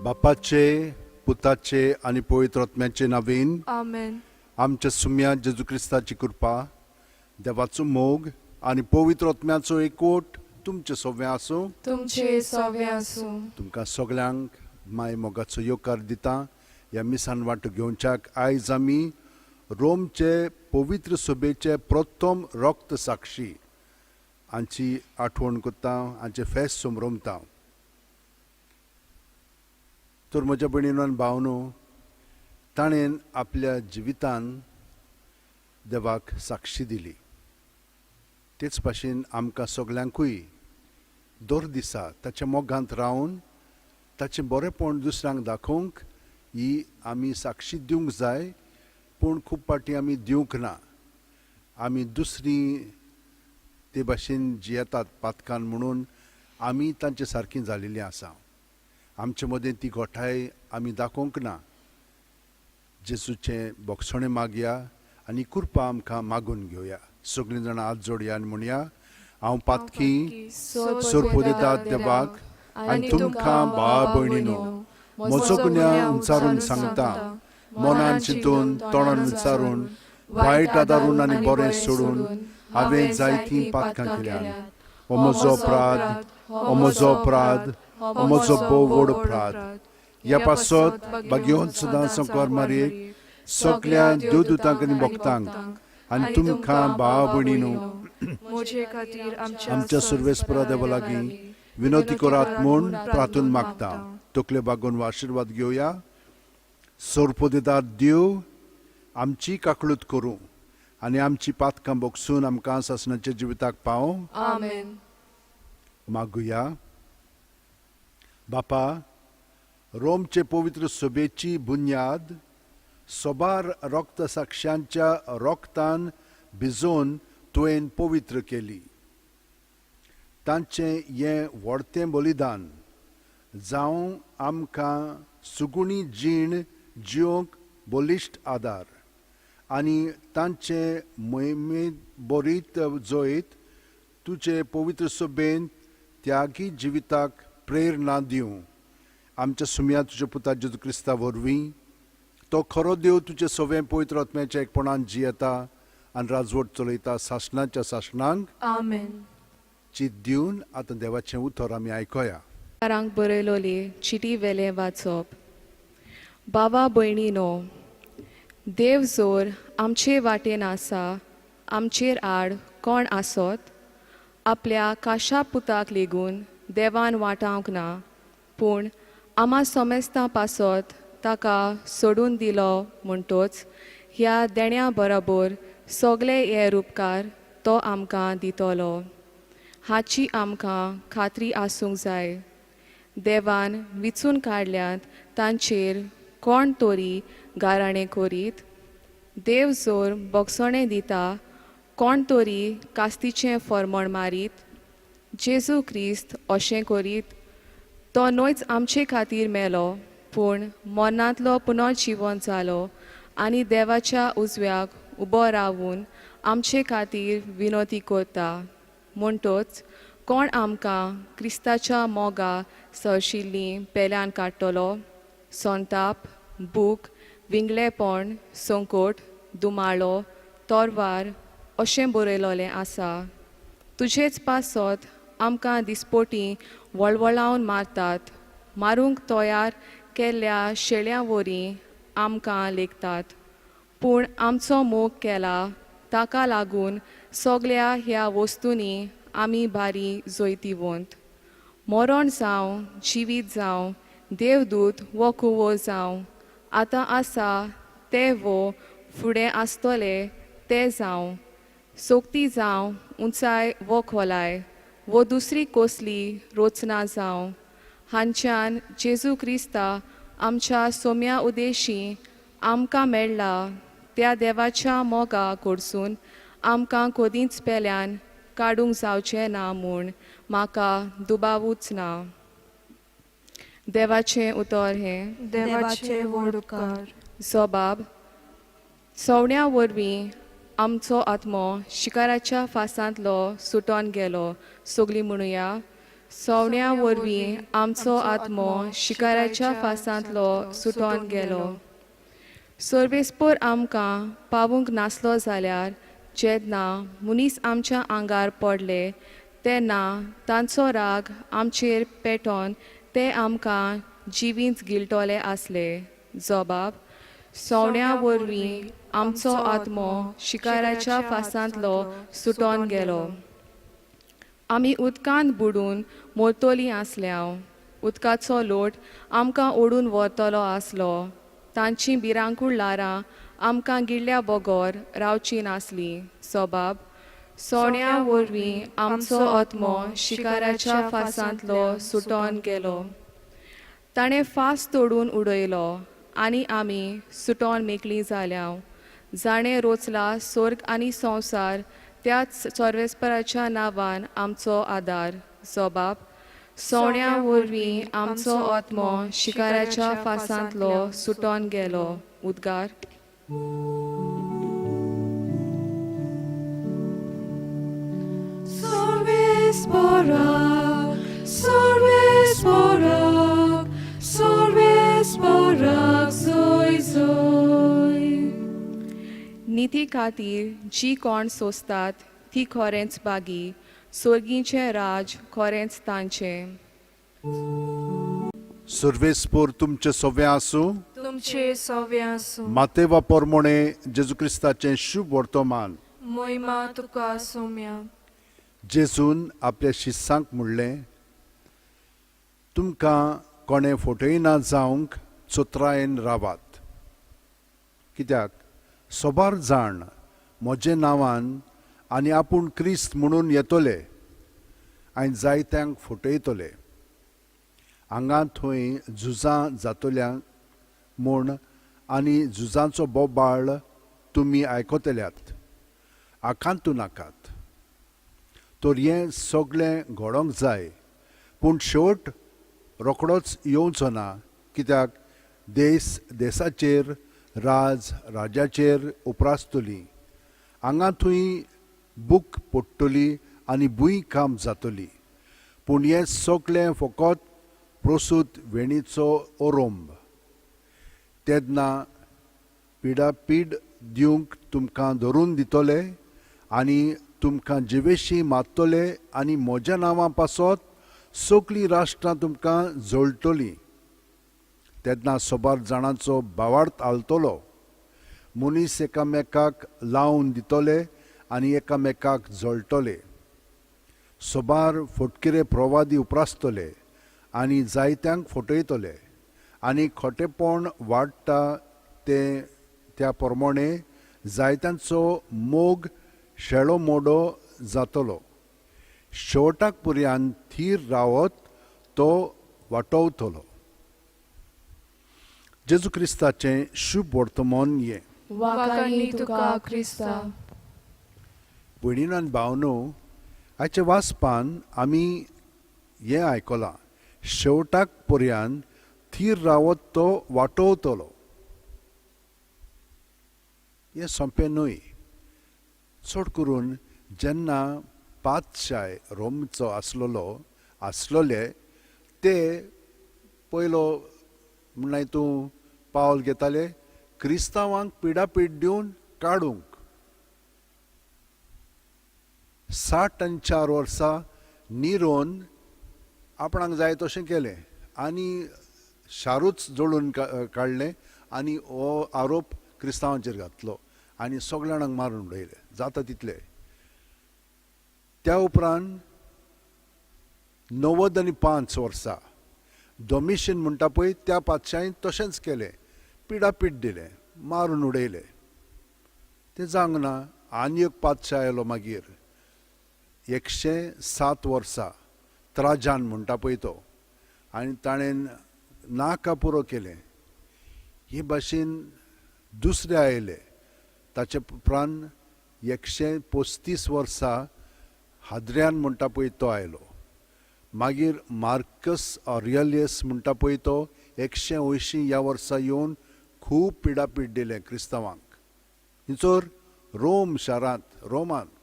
बापाचे, पुताचे आनी पवित्र आत्म्याचे नांवेन. आमेन. आमच्या सुम्या जेजू क्रिस्ताची कृपा, देवाचो मोग आनी पवित्र आत्म्याचो एकवट तुमचे सगळें आसूं. तुमचे सवे आसूं. तुमकां सगल्यांक माय मोगाचो येवकार दिता ह्या मिसान वांटो घेवच्याक. आयज आमी रोमचे पवित्र सभेचे प्रथम रक्त साक्षी हांची आठवण करता, हांचें फेस्त समरमता. तर म्हज्या भयणीनो आनी भावनो, ताणें आपल्या जिवितान देवाक साक्षी दिली. तेच भाशेन आमकां सगल्यांकूय दर दिसा ताच्या मोगांत रावन ताचें बरेंपण दुसऱ्यांक दाखोवंक ही आमी साक्षी दिवंक जाय. पूण खूब फावटी आमी दिवंक ना. आमी दुसरी ते भाशेन जियेतात पातकान, म्हणून आमी तांचे सारकीं जालेलीं आसा. आमचे मदें ती घोटाय आमी दाखोवंक ना. जेजूचें भोगसणें मागया आनी कृपा आमकां मागून घेवया. सगळीं जाणां हात जोडया आनी म्हणया, हांव पातकी सोरपोदेतात देवाक आनी तुमकां भाव भयणीनो म्हजो गुन्यांव उंचारून सांगता. मनान चिंतून, तोंडान विचारून, वायट आदारून आनी बरें सोडून हांवें जायतीं पातकां केल्यात. हो म्हजो अपराध, हो म्हजो अपराध, हो म्हजो भोव व्हड अपराध. ह्या पासत भाग्यवंत सदां संकर मारयेक, सगल्या देवदूतांक आनी भक्तांक आनी तुमकां भाव भयणीनो म्हजे खातीर आमच्या सुर्वेस्परा देवा लागीं विनवती करात म्हूण प्रार्थून मागता. तकले बागोवन आशिर्वाद घेवया. सोरपोदेदार देव आमची काकळूत करूं आनी आमची पातकां बोगसून आमकां सासणाच्या जिविताक पावों. आमेन. मागुया. बापा, रोमचे पवित्र सभेची बुन्याद सोबार रक्त साक्षांच्या रोगतान भिजोवन तुवें पवित्र केली. तांचें हें व्हडतें बलिदान जावं आमकां सुगुणी जीण जिवंक बलिश्ट आदार आनी तांचे मोहिमे बरीत जैत तुजे पवित्र सभेंत त्यागी जिविताक प्रेरणा दिवं. आमच्या सुमया तुज्या पुता जेजू क्रिस्ता वरवीं. तो खरो देव, तुजे सवें पवित्र आत्म्याच्या एकपणान जियेता आनी राजवट चलयता सासणाच्या सासणांक. आमेन. चीत दिवन आतां देवाचें उतर आमी आयकोया. रांक बरयलोली चिटी वेलें वाचप. बाबा भयणीनो, देव जोर आमचे वाटेन आसा, आमचेर आड कोण आसत? आपल्या काशा पुताक लेगून देवान वाटावंक ना, पूण आमा सोमेस्तां पासत ताका सोडून दिलो म्हणटोच ह्या देण्या बरोबर सगळे हे उपकार तो आमकां दितलो हाची आमकां खात्री आसूंक जाय. देवान विचून काडल्यात तांचेर कोण तरी गाराणें करीत? देव जोर बोगसणें दिता, कोण तरी कास्तीचें फॉर्मण मारीत? जेजू क्रिस्त अशें करीत? तो न्हयच आमचे खातीर मेलो, पूण मरणांतलो पुनर्जिवन जालो आनी देवाच्या उजव्याक उबो रावून आमचे खातीर विनवती करता. म्हणटोच कोण आमकां क्रिस्ताच्या मोगा सरशिल्लीं पेल्यान काडटलो? संताप, भूक, विंगळेपण, संकोट, दुमाळो, तोरवार? अशें बरयलोलें आसा, तुजेच पासत आमकां दिसपोटी वळवळावन मारतात, मारूंक तयार केल्ल्या शेळ्यां वरी आमकां लेखतात. पूण आमचो मोग केला ताका लागून सगल्या ह्या वस्तूंनी आमी भारी जैतिवंत. मरण जावं, जिवीत जावं, देवदूत वो कुंवो जावं, आतां आसा ते वो फुडें आसतले ते जावं, सोकती जावं, उंचाय वो खोलाय वो दुसरी कसली रचना जावं, हांच्यान जेजू क्रिस्ता आमच्या सोम्या उदेशी आमकां मेळ्ळा त्या देवाच्या मोगा कडसून आमकां कदींच पेल्यान काडूंक जावचें ना म्हूण म्हाका दुबावूच ना. देवाचें उतर हें. देवाचे व्हड उपकार. जबाब. सवण्या वरवीं आमचो आत्मो शिकाराच्या फासांतलो सुटोन गेलो. सगलीं म्हणुया. सवण्या वरवीं आमचो आत्मो शिकाराच्या फासांतलो सुटोन गेलो. सर्वेस्पोर आमकां पावूंक नासलो जाल्यार जेन्ना मनीस आमच्या आंगार पडले तेन्ना तांचो राग आमचेर पेटोन ते आमकां जिवींच गिळटले आसले. जबाब सवण्या वरवीं आमचो आत्मो शिकाराच्या फासांतलो सुटोन गेलो. आमी उदकांत बुडून मोरतोलीं आसल्यांव. उदकाचो लोट आमकां ओडून व्हरतलो आसलो. तांचीं भिरांकूळ ल्हारां आमकां गिळ्ळ्या बगर रावचीं नासलीं. सोबाब सोण्या वरवीं आमचो आत्मो शिकाराच्या फासांतलो सुटोन गेलो. ताणें फास तोडून उडयलो आनी आमी सुटोन मेकळीं जाल्यांव. जाणें रोचला सोर्ग आनी संवसार त्याच सर्वेस्पराच्या नांवान आमचो आदार. जबाब सवण्या वरवीं आमचो आत्मो शिकाराच्या फासांतलो सुटोन गेलो. उद्गार. Sorbes borak, sorbes borak, sorbes borak, zoy zoy. निती खातीर जी कोण सोंसतात ती खरेंच बागी. सोर्गीचें राज खरेंच तांचें. सर्वेस्पोर तुमचें सोवें आसूं. तुमचे सवे आसूं. मातेवा पोरमोणे जेजू क्रिस्ताचें शुभ वर्तमान. मोहिमा तुका सोम्या. जेजून आपल्या शिस्सांक म्हणलें, तुमकां कोणें फटयना जावंक चोत्रायेन रावात, कित्याक सोबार जाण म्हजे नांवान आनी आपूण क्रिस्त म्हणून येतले आनी जायत्यांक फटयतले. हांगा थंय झुजां जातल्या म्हूण आनी झुजांचो बोबाळ तुमी आयकतल्यात, आकांतू नाकात. तर हें सगळें घडोवंक जाय, पूण शेवट रोखडोच येवचो ना, कित्याक देश देशाचेर, राज राज्याचेर उप्रासतली. हांगा थंय बूक पडटली आनी भूंय काम जातली, पूण हें सगळें फकत प्रसूत वेणीचो ओरोंब. तेन्ना पिडापीड दिवंक तुमकां धरून दितले आनी तुमकां जिवेशी मारतले आनी म्हज्या नांवा पासत सगळीं राष्ट्रां तुमकां जळटलीं. तेन्ना सोबार जाणांचो भावार्थ आलतलो. मनीस एकामेकाक लावन दितले आनी एकामेकाक जळटले. सोबार फटकिरे प्रवादी उप्रासतले आनी जायत्यांक फटयतले आनी खोटेपण वाडटा तें त्या प्रमाणे जायत्यांचो मोग शेळो मोडो जातलो. शेवटाक पर्यंत थीर रावत तो वाटवतलो. जेजू क्रिस्ताचें शुभ वर्तमान हें. वाखाणी तुका क्रिस्ता. भयणीन आनी भावनो, आयच्या वाचपान आमी हें आयकलां, शेवटाक पर्यंत थीर रावत तो वाटवतलो. हें सोंपें न्हय. चड करून जेन्ना पातशाय रोमचो आसलेलो आसलोले ते पयलो म्हणल्यार तूं पावल घेताले क्रिस्तांवांक पिडापीड दिवन काडूंक. 64 वर्सां निरोन आपणाक जाय तशें केलें आनी शारूच जळून काडलें आनी हो आरोप क्रिस्तांवांचेर घातलो आनी सगल्या जाणांक मारून उडयले जाता तितले. त्या उपरांत 95 वर्सां डोमिशन म्हणटा पळय त्या पातशायन तशेंच केलें, पिडापीड दिलें, मारून उडयले. तें जावंक ना. आनी एक पातशाय आयलो मागीर 107 वर्सां त्राजान म्हणटा पळय तो, आनी ताणें नाका पुरो केलें. हे भाशेन दुसरे आयले. ताचे उपरांत 135 वर्सां हाद्रियान म्हणटा पळय तो आयलो. मागीर मार्कस ऑरियलियस म्हणटा पळय तो 180 ह्या वर्सा येवन खूब पिडापीड दिलें क्रिस्तांवांक, हिचोर रोम शारांत, रोमांत.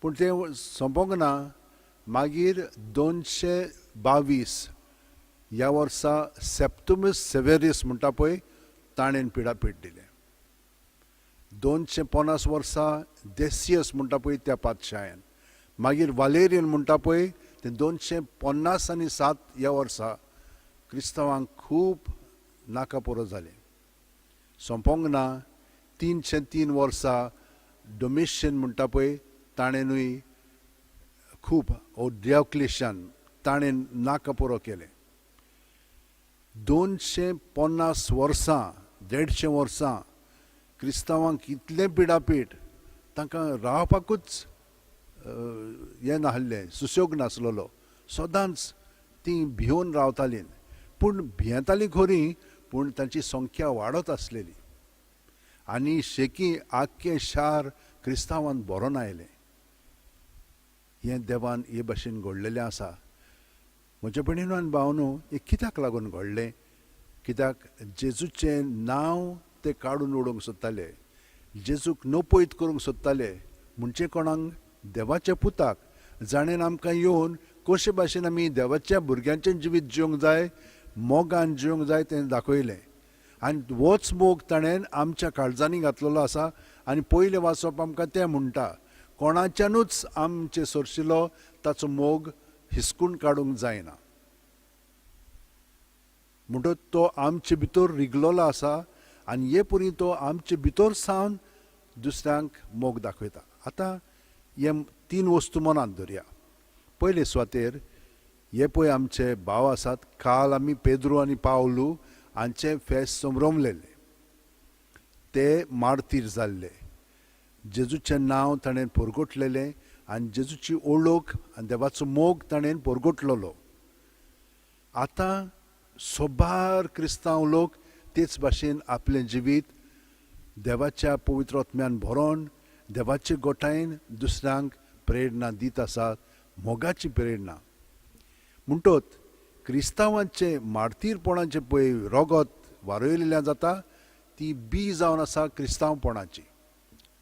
पूण तें सोंपोंक ना. मागीर 222 ह्या वर्सा सेप्तुमस सेवेरियस म्हणटा पळय ताणें पिडापीठ दिलें. 250 वर्सां देसियस म्हणटा पळय त्या पातशायन, मागीर वालेरियन म्हणटा पळय ते 250 आनी 7 ह्या वर्सा क्रिस्तांवांक खूब नाका पुरो जालें. सोंपोंक ना, 303 वर्सां डोमिशियन म्हणटा पळय ताणेंनूय खूब, ओ डियोक्लेशन ताणें नाका पुरो केलें. 250 वर्सां, 150 वर्सां क्रिस्तांवांक इतलें पिडापीठ, तांकां रावपाकूच हें नासलें, सुशेग नासलेलो. सदांच तीं भिवन रावतालीं. पूण भियेतालीं खरीं, पूण तांची संख्या वाडत आसलेली आनी शेकी आख्खें शार क्रिस्तांवान भरोन आयलें. हें देवान हे भाशेन घडलेलें आसा. म्हज्या भयणीनो आनी भावनो, हें कित्याक लागून घडलें? कित्याक जेजूचें नांव ते काडून उडोवंक सोदताले, जेजूक नपयत करूंक सोदताले. म्हणजे कोणाक? देवाच्या पुताक, जाणेन आमकां येवन कशे भाशेन आमी देवाच्या भुरग्यांचें जिवीत जिवंक जाय, मोगान जिवंक जाय तें दाखयलें. आनी होच मोग ताणें आमच्या काळजांनी घातलेलो आसा. आनी पयलें वाचप आमकां तें म्हणटा, कोणाच्यानूच आमचे सरशिलो ताचो मोग हिसकून काडूंक जायना. म्हणटच तो आमचे भितर रिगलेलो आसा आनी हे परी तो आमचे भितर सावन दुसऱ्यांक मोग दाखयता. आतां हे 3 वस्तू मनांत धरया. पयले सुवातेर हे पळय आमचे भाव आसात. काल आमी पेद्रू आनी पावलू हांचे फेस्त समरमलेले, ते मार्तीर जाल्ले. जेजूचें नांव ताणें परगटलेलें आनी जेजूची ओळख आनी देवाचो मोग ताणें परगटलेलो. आतां सोबार क्रिस्तांव लोक तेच भाशेन आपलें जिवीत देवाच्या पवित्र आत्म्यान भरोन देवाचे गोठायेन दुसऱ्यांक प्रेरणा दीत आसात, मोगाची प्रेरणा. म्हणटत क्रिस्तांवांचें मार्तीरपणाचें पळय रगत वारयलेलें जाता, ती बी जावन आसा क्रिस्तांवपणाची.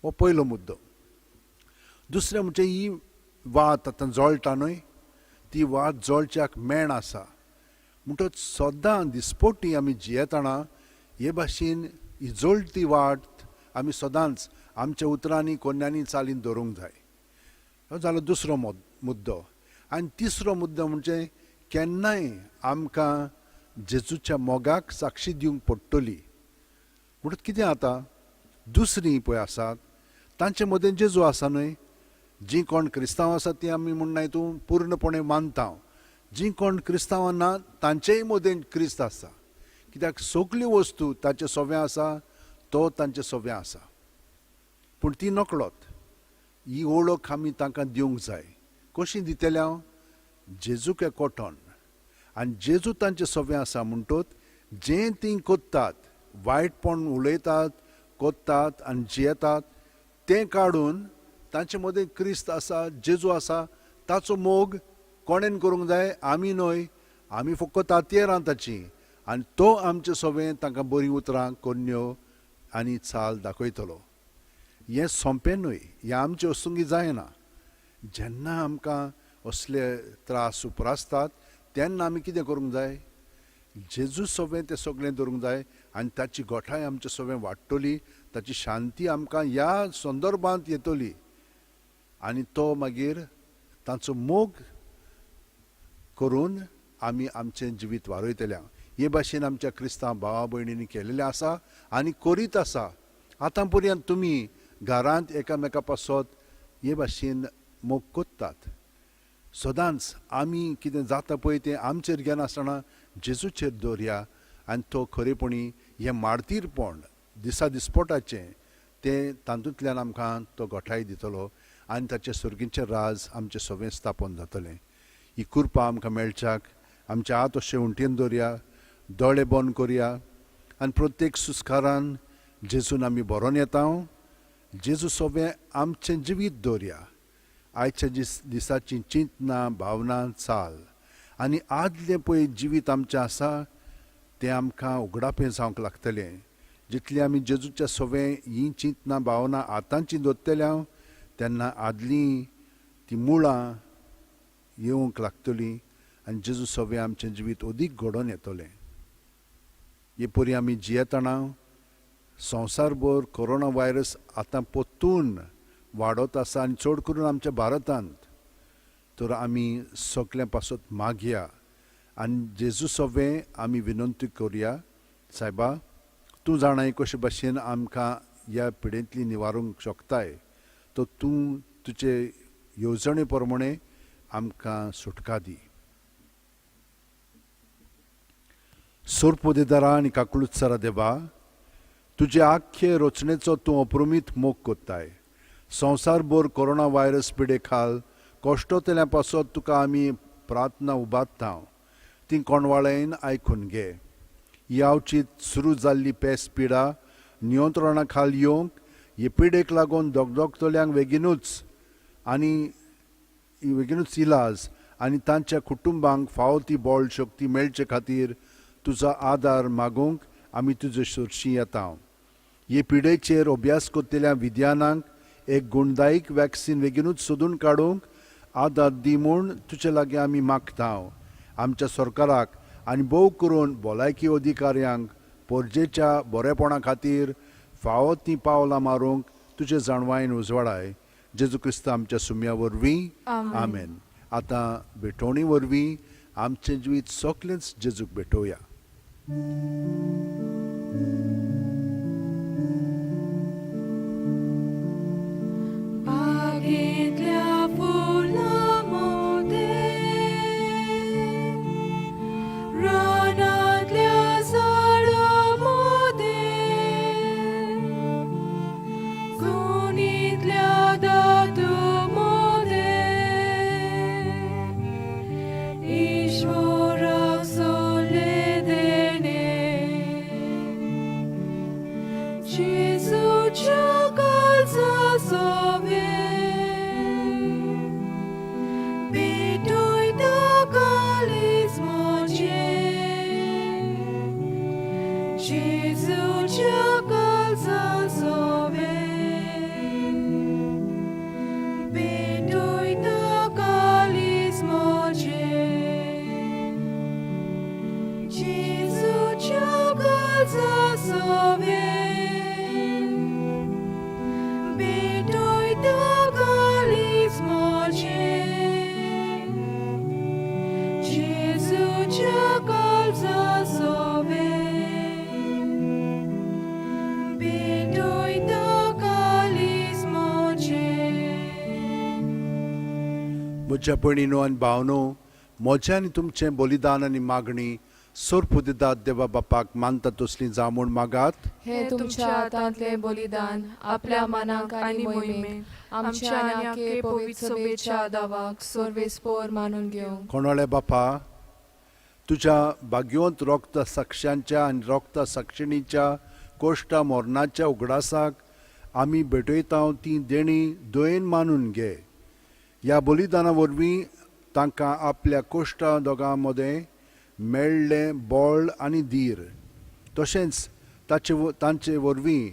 हो पयलो मुद्दो. दुसरें म्हणजे ही वात आतां जळटा न्हय, ती वात जळच्याक मेण आसा. म्हणटच सदां दिसपोटी आमी जियेतना हे भाशेन ही जळटी वाट आमी सदांच आमच्या उतरांनी कोन्यांनी चालीन दवरूंक जाय. हो जालो दुसरो मुद्दो. आनी तिसरो मुद्दो म्हणजे केन्नाय आमकां जेजूच्या मोगाक साक्षी दिवंक पडटली. म्हणटच कितें आतां दुसरीं पळय आसात तांचे मदें जेजू आसा न्हय. जीं कोण क्रिस्तांव आसात ती आमी म्हणनाय तूं पूर्णपणे मानता. जीं कोण क्रिस्तांवां ना तांचेय मदें क्रिस्त आसा. कित्याक सगल्यो वस्तू ताचे सोव्या आसा, तो तांचे सोव्या आसा. पूण ती नकळत ही ओळख आमी तांकां दिवंक जाय. कशी दितले हांव? जेजूक एकवटोन. आनी जेजू तांचे सोव्या आसा म्हणटत जें तीं कोत्तात, वायटपण उलयतात, कोत्तात आनी जियेतात तें काडून तांचे मदें क्रिस्त आसा, जेजू आसा, ताचो मोग कोणेन करूंक जाय? आमी न्हय. आमी फकत तातयेरां ताची. आनी तो आमचे सोवें तांकां बरीं उतरां कोन्न्यो आनी चाल दाखयतलो. हें सोंपें न्हय, हें आमचे वस्तुंगी जायना. जेन्ना आमकां असले त्रास उप्रासतात तेन्ना आमी कितें करूंक जाय? जेजू सोवें तें सगळें दवरूंक जाय आनी ताची गोठाय आमचे सोवें वाडटली, ताची शांती आमकां ह्या संदर्भांत येतली आनी तो मागीर तांचो मोग करून आमी आमचें जिवीत वारयतले. हे भाशेन आमच्या क्रिस्तांव भावा भयणींनी केलेलें आसा आनी करीत आसा. आतां पर्यंत तुमी घरांत एकामेका पासत हे भाशेन मोग कोत्तात. सदांच आमी कितें जाता पळय तें आमचेर घेनासतना जेजूचेर दवरया आनी तो खरेपणी हें मार्तीरपण दिसा दिसपोटाचें तें तातूंतल्यान आमकां तो गोठाय दितलो आनी ताचें सर्गीचें राज आमचें सवें स्थापन जातलें. ही कृपा आमकां मेळच्याक आमचे हात अशे उंटयेन दवरया, दोळे बंद करया आनी प्रत्येक सुस्कारान जेजून आमी बरोवन येता. जेजू सोबें आमचें जिवीत दवरया. आयच्या दिसाची चिंतना, भावना, चाल आनी आदलें पळय जिवीत आमचें आसा तें आमकां उगडापें जावंक लागतलें. जितलें आमी जेजूच्या सोवें हीं चिंतना, भावना आतांची दवरतले हांव तेन्ना आदलीं ती मुळां येवंक लागतली आनी जेजू सवें आमचें जिवीत अदीक घडोवन येतलें. हे परी आमी जियेतना संवसारभर कोरोना व्हायरस आतां परतून वाडत आसा आनी चड करून आमच्या भारतांत. तर आमी सगल्यां पासत मागया आनी जेजू सवें आमी विनंती करुया, सायबा तूं जाणाय कशे भाशेन आमकां ह्या पिडेंतली निवारूंक शकताय, तर तूं तुजे येवजणे प्रमाणे आमकां सुटका दी. सोरपोदेदारा आनी काकुळुत्सरा देवा, तुजे आख्खे रचणेचो तूं अप्रमीत मोग कोत्ताय. संवसारभर कोरोना व्हायरस पिडे खाल कश्टोतल्या पासत तुका आमी प्रार्थना उबारता, ती कोणवाळेन आयकून घे. ही आवचीत सुरू जाल्ली पेस पिडा नियंत्रणा खाल येवंक, हे पिडेक लागून दगदगतल्यांक बेगीनूच आनी बेगीनूच इलाज आनी तांच्या कुटुंबांक फावो ती बळ शक्ती मेळचे खातीर तुजो आदार मागूंक आमी तुजे सरशी येता. हे पिडेचेर अभ्यास करतल्या विज्ञानांक एक गुणदायक वॅक्सीन बेगीनूच सोदून काडूंक आदार दी म्हूण तुजे लागीं आमी मागता. आमच्या सरकाराक आनी भोव करून भलायकी अधिकाऱ्यांक पोरजेच्या बरेपणा खातीर फावो तीं पावलां मारूंक तुजे जाणवायेन उजवाडाय. जेजू क्रिस्त आमच्या सुम्या वरवीं, आमेन. आतां भेटवणी वरवीं आमचें जिवीत सगलेंच जेजूक भेटोवया. बागेंतल्या फुलां मोदें, रानांतल्या झाडां मोदें, गोणींतल्या धातू मोदें, ईश्वराक सोडलें देणें. जेजूच्या काळजा सोबें, भेटयता काळीज म्हजें. जेजूच्या काळजा सोबें, भेटयता काळीज म्हजें. जेजूच्या काळजा सोबें, भेटयता काळीज म्हजें. जेजूच्या काळजा सोबें, भेटयता काळीज म्हजें. म्हज्या भयणीनो आनी भावनो, म्हजें आनी तुमचें बलिदान आनी मागणी सोरपुदिदात देवा बापाक मानता तसली जावं म्हूण मागात. हे तुमच्या हातांतले बलिदान आपल्या मनाक आनी मोहिमेक आमच्या आनी आखे पवित्र सभेच्या दावाक सर्वेस्पोर मानून घेवं. कोणाले बापा, तुज्या भाग्यवंत रोगता साक्षांच्या आनी रोगता साक्षिणीच्या कोश्टा मरणाच्या उगडासाक आमी भेटयता ती देणी दयेन मानून घे. ह्या बलिदाना वरवीं तांकां आपल्या कोश्टा दोगां मदें मेळ्ळें बळ आनी धीर, तशेंच ताचे तांचे वरवीं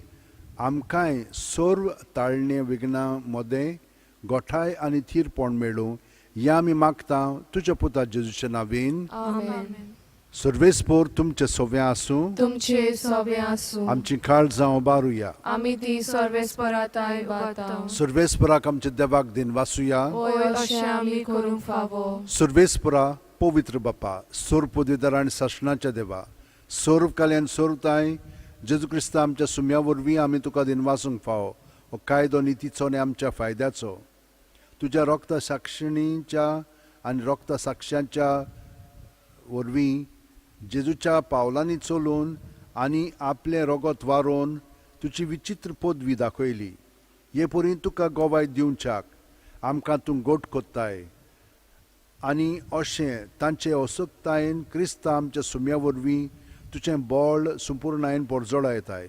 आमकांय सर्व ताळणे विघ्नां मदें गोठाय आनी थीरपण मेळूं, हें आमी मागता तुज्या पुता जेजूच्या नांवान. आमेन. सर्वेस्पोर तुमचे सोव्यां आसूं. तुमचे सोबें आसूं. आमची काळजां उबारुया. आमी ती सर्वेस्पराताय उबारता. सर्वेस्पराक आमच्या देवाक दिनवासुया. होय, अशें आमी करूंक फावो. सर्वेस्परा, पवित्र बापा, सर्व पदवीदार आनी सासणाच्या देवा, सर्व काल्यान सर्वताय जेजू क्रिस्ता आमच्या सुम्या वरवीं आमी तुका दिनवासूंक फावो. हो कायदो नितीचो आनी आमच्या फायद्याचो. तुज्या रोगता साक्षिणीच्या आनी रोगता साक्षांच्या वरवीं जेजूच्या पावलांनी चलून आनी आपलें रोगत वारोवन तुजी विचित्र पदवी दाखयली. हे परी तुका गोवाय दिवच्याक आमकां तूं गोट कोत्ताय आनी अशें तांचे असक्तायेन क्रिस्ता आमच्या सुम्या वरवीं तुजें बळ संपुर्णायेन पोरजोळायताय.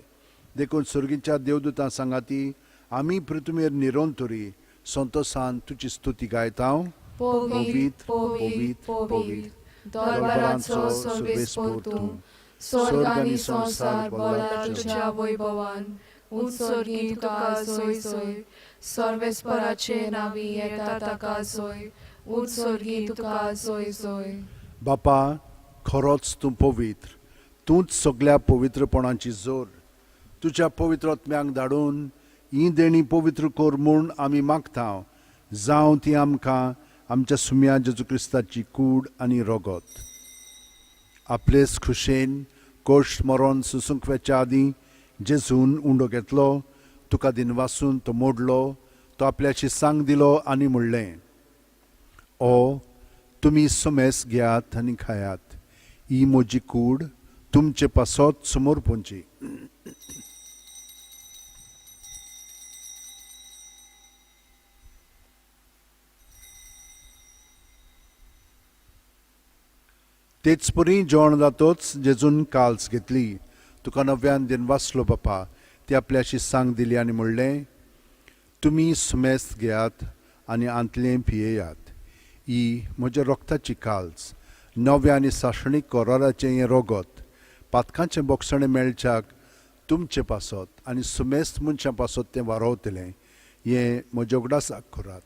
देखून सर्गीच्या देवदूतां सांगाती आमी पृथ्वीर निरंतरी संतोसान तुजी स्तुती गायता. पवित्र, पवित्र, पवित्र, दरबारांचो सर्वेस्पोर तूं, स्वर्ग आनी संवसार भरला तुज्या वैभवान. उंच सर्गीं तुका सोय सोय, सर्वेस्पराचे नांवी येता ताका सोय, उंच सोर्गी तुका जोय जोय. बापा, खरोच तूं पवित्र, तूंच सगल्या पवित्रपणाची जोर. तुज्या पवित्र आत्म्यांक धाडून ही देणी पवित्र कर म्हूण आमी मागता, जावं ती आमकां आमच्या सुम्या जेजू क्रिस्ताची कूड आनी रगत. आपलेच खुशेन कोश्ट मरोन सुसूंक वेच्या आदीं जेजून उंडो घेतलो, तुका दिनवासून तो मोडलो, तो आपल्याची सांग दिलो आनी म्हणलें, ओ तुमी सुमेस घेयात आनी खायात, ही म्हजी कूड तुमचे पासत समोर पोंची. तेच परी जेवण जातोच जेजून काल्स घेतली, तुका नव्यान दिनवासलो बापा, ती आपल्याशी सांग दिली आनी म्हणलें, तुमी सुमेस घेयात आनी आंतलें पियेयात, ही म्हज्या रोगताची काल्स, नव्या आनी सासणीक कोराराचें हें रोगत, पातकांचें बोगसणें मेळच्याक तुमचे पासत आनी सुमेस्त मनशां पासत तें वारोवतलें, हें म्हज्या उगडासाक करात.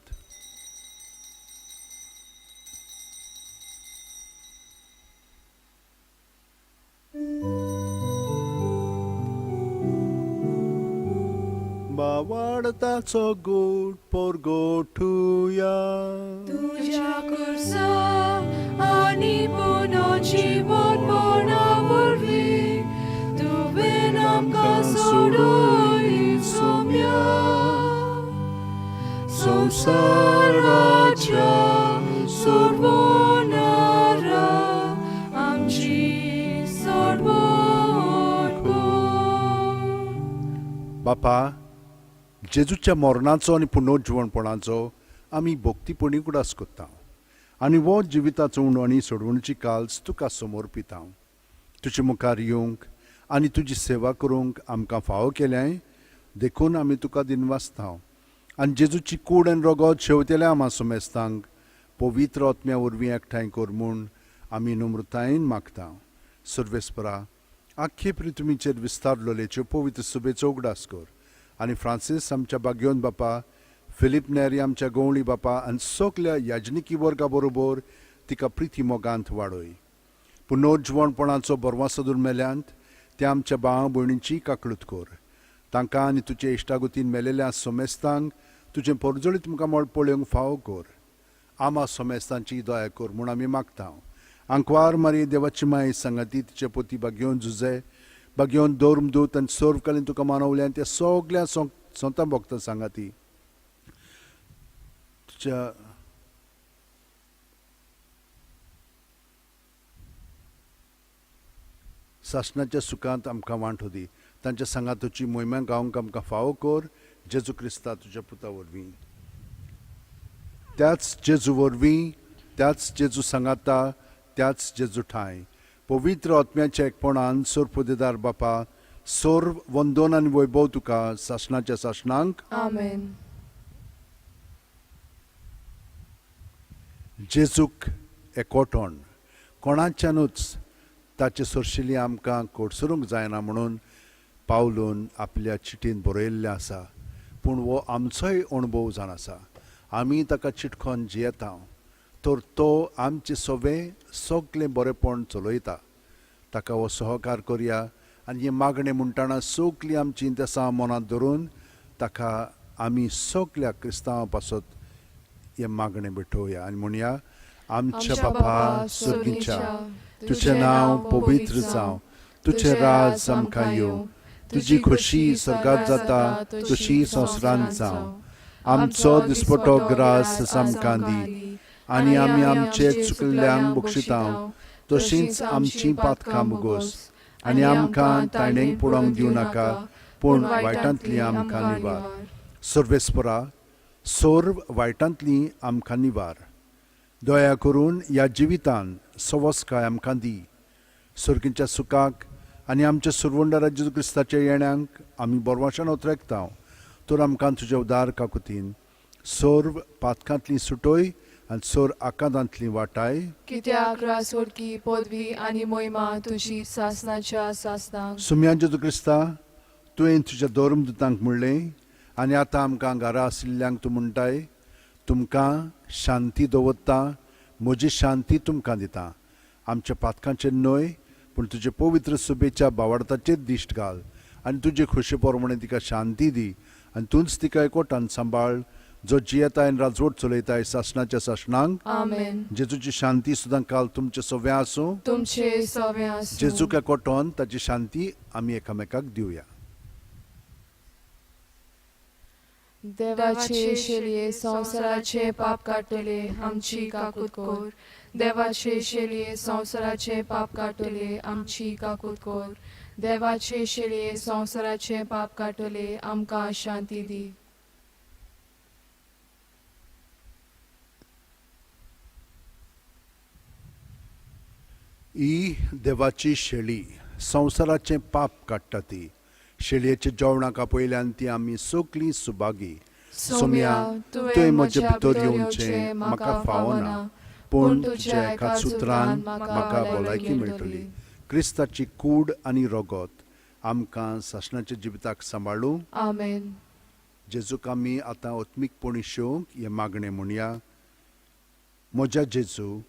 बावाडताचो गोड पोरगोठुया. तुज्या कुर्सा आनी पुनर्जीवनपणा वरवीं तुवें आमकां सोडयली सोम्या. संवसाराच्या सोडवणारा आमची सोडवण कर. बापा, जेजूच्या मरणाचो आनी पुनर्जिवणपणाचो आमी भक्तीपणी उगडास करता आनी हो जिविताचो उणो आनी सोडवणीची काल्स तुका समर्पिता. तुजे मुखार येवंक आनी तुजी सेवा करूंक आमकां फावो केल्याय देखून आमी तुका दिनवासता आनी जेजूची कूड आनी रगत शेवतेल्या आमा सुमेस्तांक पवित्र आत्म्या वरवीं एकठांय कर म्हूण आमी नम्रतायेन मागता. सर्वेस्परा, आख्खे पृथ्वीचेर विस्तारलोलेच्यो पवित्र सुबेचो उगडास कर आनी फ्रांसीस आमच्या बागयोन बापा, फिलीप नेरी आमच्या गवळी बापा आनी सगल्या याजनिकी वर्गा बरोबर तिका प्रिती मोगांत वाडय. पुनर्जिवणपणाचो बरवासदूर मेल्यांत त्या आमच्या भाव भयणींची काकळूत कर. तांकां आनी तुजे इश्टागतीन मेलेल्या सोमेस्तांक तुजें परजळीत मुखामळ पळोवंक फावो कर. आमा सोमेस्तांची दया कर म्हूण आमी मागता. आंकवार मारी देवाची माय सांगाती तिचे पोती बागयोन जुजे, बागयोन धर्मदूत आनी सर्वकालीन तुका मानवल्यान त्या सगल्या सोंतां भोगता सांगाती तुज्या सासणाच्या सुखांत आमकां वांटो दी. तांच्या सांगातूची मोहिमा गावंक आमकां फावो कर, जेजू क्रिस्ता तुज्या पुता वरवीं. त्याच जेजू वरवीं, त्याच जेजू सांगाता, त्याच जेजू ठांय पवित्र आत्म्याच्या एकपणान सोरपुदेदार बापा, सोर वंदोन आनी वैभव तुका सासणाच्या सासणांक. आमेन. जेजूक एकोटण कोणाच्यानूच ताचे सरशिली आमकां कोडसरूंक जायना म्हणून पावलून आपल्या चिटीन बरयल्लें आसा, पूण हो आमचोय अणभव जावन आसा. आमी ताका चिटकोन जियेता तर तो आमचें सवें सगलें बरेंपण चलयता. ताका हो सहकार करया आनी हें मागणें म्हणटना सगलीं आमचीं इंतेसांव मनांत धरून ताका आमी सगल्या क्रिस्तांवां पासत हें मागणें भेटोवया आनी म्हणया, आमच्या बापा सर्गीच्या, तुजें नांव पवित्र जावं, तुजें राज आमकां येवं, तुजी खोशी सर्गात जाता तशी संवसारांत जावं. आमचो दिसपटो ग्रास आमकां दी आनी आमी आमचे चुकल्ल्यांक बक्षिता तशींच आमचीं पातकां मुगोस आनी आमकां ताणेंक पडोवंक दिवं नाका, पूण वायटांतली आमकां निवार. सर्वेस्परा, सर्व वायटांतली आमकां निवार. दया करून ह्या जिवितान सवस्काय आमकां दी. सर्गीच्या सुखाक आनी आमच्या सुरवंडरा जेजू क्रिस्ताच्या येण्यांक आमी बरवाशान ओतरेकता. तर आमकां तुज्या उदार काकुतीन सर्व पातकांतली सुटोय आनी सोर आकांतांतली वाटाय. कित्याक रासोडकी पदवी आनी मोहिमा तुजी सासनाच्या सासनाक. सुम्या जेजू क्रिस्ता, तुवें तुज्या धर्मदुतांक म्हणलें आनी आतां आमकां घरा आशिल्ल्यांक तूं म्हणटाय, तुमकां शांती दवरता, म्हजी शांती तुमकां दिता. आमच्या पातकांचेर न्हय, पूण तुजे पवित्र सुबेच्या बावडताचेर दिश्ट घाल आनी तुजे खोशे प्रमाणे तिका शांती दी आनी तूंच तिका एकवटान सांबाळ, जो जियेताय आनी राजवट चलयताय सासणाच्या सासणांक. आमेन. जेजूची शांती सुद्दां काल तुमचे सव्या आसूं. तुमचे सवे आसूं. जेजूक एकवटोन ताची शांती आमी एकामेकाक दिवया. देवाचे शेलये संवसाराचे पाप काडटले, आमची काकूत कोर. देवाचे शेलये संवसाराचे पाप काडटले, आमची काकूत कोर. देवाचे शेलये संवसाराचे पाप काडटले, आमकां शांती दी. ही देवाची शेळी संवसाराचें पाप काडटा. ती शेळयेच्या जेवणाक आपयल्यान ती आमी सगलीं सुभागी. सोम्या, तुवें म्हज्या भितर येवचें म्हाका फावना, पूण तुज्या एकाच उतरान म्हाका भलायकी मेळटली. क्रिस्ताची कूड आनी रगत आमकां सासणाच्या जिविताक सांबाळूं. आमेन. जेजूक आमी आतां आत्मीकपणी शेवंक हें मागणें म्हणया. म्हज्या जेजू,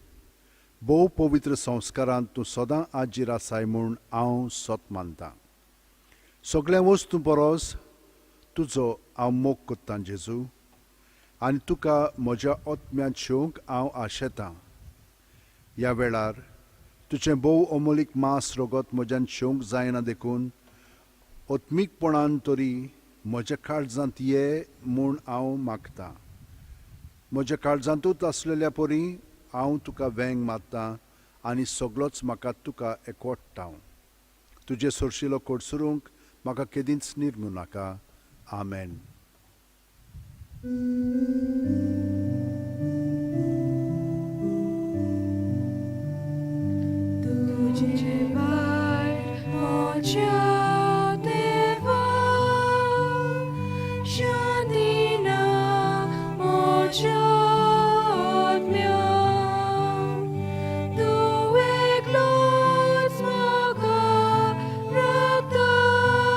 भोव पवित्र संस्कारांत तूं सदां आजीर आसाय म्हूण हांव सत मानतां. सगळ्या वस्तूं परस तुजो हांव मोग कोत्तां जेजू, आनी तुका म्हज्या आत्म्यांत शेवंक हांव आशेतां. ह्या वेळार तुजें भोव अमोलीक मांस रगत म्हज्यान शेवंक जायना, देखून आत्मीकपणान तरी म्हज्या काळजांत ये म्हूण हांव मागतां. म्हज्या काळजांतूच आसलेल्या परी हांव तुका वेंग मारतां आनी सगळोच म्हाका तुका एकवटता. तुजे सोरशिलो कोडसरूंक म्हाका केदींच निर्मू नाका. आमेन. तुझे भायर म्हज्या देवा, शांती ना म्हज्या आत्म्याक. तूं एकलोच म्हाका राखताय,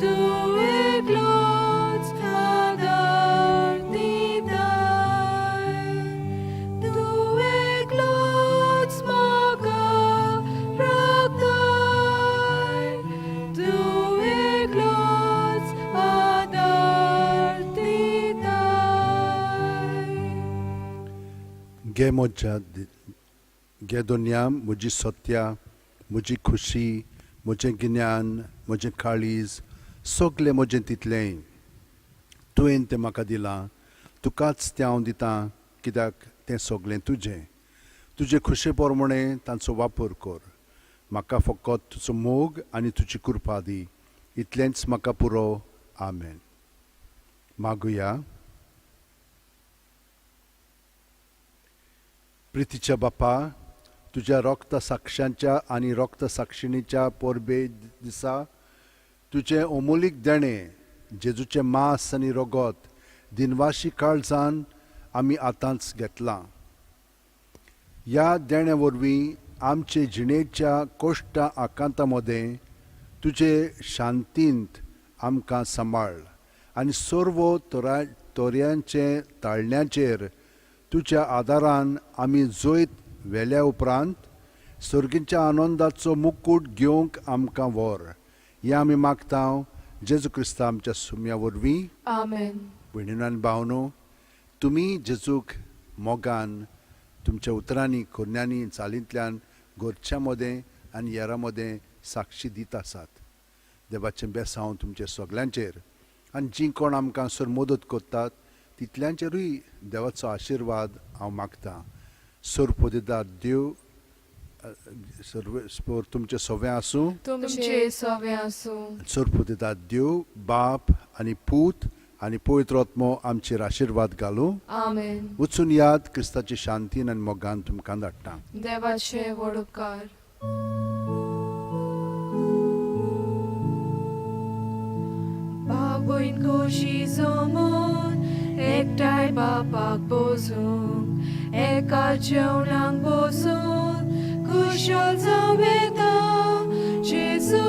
तूं एकलोच आदार दिताय. तूं एकलोच म्हाका राखताय, तूं एकलोच आदार दिताय. घे म्हज्या घे दुनिया म्हजी सत्या, म्हजी खुशी, म्हजें गिन्यान, म्हजें काळीज, सगलें म्हजें तितलेंय तुवें तें म्हाका दिलां. तुकाच तें हांव दितां, कित्याक तें सगलें तुजें. तुजे खुशे प्रमाणे तांचो वापर कर. म्हाका फकत तुजो मोग आनी तुजी कृपा दी, इतलेंच म्हाका पुरो. आमेन. मागुया. प्रितीच्या बापा, तुज्या रक्त साक्षांच्या आनी रक्त साक्षिणीच्या परबे दिसा तुजें अमोलीक देणें जेजूचें मांस आनी रगत दिनवाशी काळजान आमी आतांच घेतलां. ह्या देण्या वरवीं आमचे जिणेच्या कोश्टा आकांता मदें तुजे शांतींत आमकां सांबाळ आनी सर्व तोरा तोऱ्यांचे ताळण्याचेर तुज्या आदारान आमी जैत व्हेल्या उपरांत सर्गीच्या आनंदाचो मुकूट घेवंक आमकां व्हर. हें आमी मागता जेजू क्रिस्ता आमच्या सुम्या वरवीं. आमेन. भयणीनो आनी भावनो, तुमी जेजूक मोगान तुमच्या उतरांनी, करण्यांनी, चालींतल्यान घरच्या मदें आनी येरा मदें साक्षी दीत आसात. देवाचें बेसांव तुमच्या सगल्यांचेर आनी जीं कोण आमकां सर मदत करतात तितल्यांचेरूय देवाचो आशिर्वाद हांव मागतां. सोरपोदिदार देव सर्व तुमचें सवें आसूं. तुमचे सवे आसूं. सोरपोदिदार देव बाप आनी पूत आनी पवित्र आत्मो आमचेर आशिर्वाद घालूं. आमेन. वचून याद क्रिस्ताची शांतीन आनी मोगान तुमकां धाडटा. देवाचे व्हड उपकार. बाबून खोशी जमोन एकठांय बापाक बसूंक, एका जेवणाक बसून खुशाल जावं येता. जेजू